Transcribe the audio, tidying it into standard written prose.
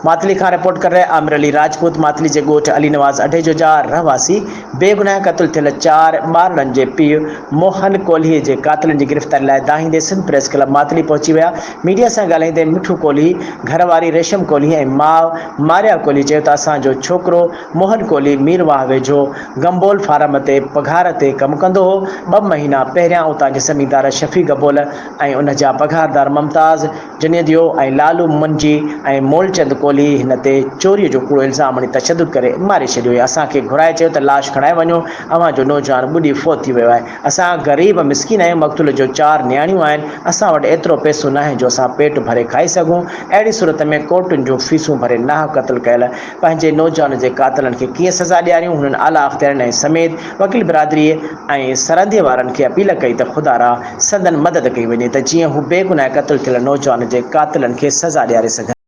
ماتلي کان رپورٽ ڪر رهي عامر علي راجپوت ماتلي جي ڳوٺ علي نواز اڍيجو جا رهواسي بيگناهه قتل ٿيل چار ٻارڙن جي پيء موهن ڪولهي جي قاتلن جي گرفتاري لاء دانهيندي سنڌ پريس ڪلب ماتلي پهچي ويا ميڊيا سان ڳالهائيندي مٺو ڪولهي گهر واري ريشم ڪولهي ۽ ماء ماريا ڪولهي چيو ته اسان جو ڇوڪرو موهن ڪولهي ميرواهه ويجهو گمبول فارم تي پگهار تي ڪم ڪندو هو ٻه مهينا پهريان اتان جي زميندار شفيع گبول ۽ ان جا پگهاردار ممتاز جنيديو ۽ لالو منجي ۽ مولچند ڪولهي هن تي چوريء جو ڪوڙو الزام هڻي تشدد ڪري ماري ڇڏيو ۽ اسان کي گهرائي چيو ته لاش کڻائي وڃو اوهان جو نوجوان ٻڏي فوت ٿي ويو آهي. اسان غريب مسڪين آهيون مقتول جو چار نياڻيون آهن اسان وٽ ايترو پئسو ناهي جو اسان پيٽ ڀري کائي سگهون اهڙي صورت ۾ ڪورٽن جون فيسون ڀري ناحق قتل ڪيل پنهنجي نوجوان جي قاتلن کي ڪيئن سزا ڏياريون هنن اعليٰ اختيارين ۽ سميت وڪيل برادريء ۽ سرندي وارن کي اپيل ڪئي ته خدارا سندن مدد ڪئي وڃي ته جيئن هو بيگناهه قتل ٿيل نوجوان جي قاتلن کي سزا ڏياري سگهن.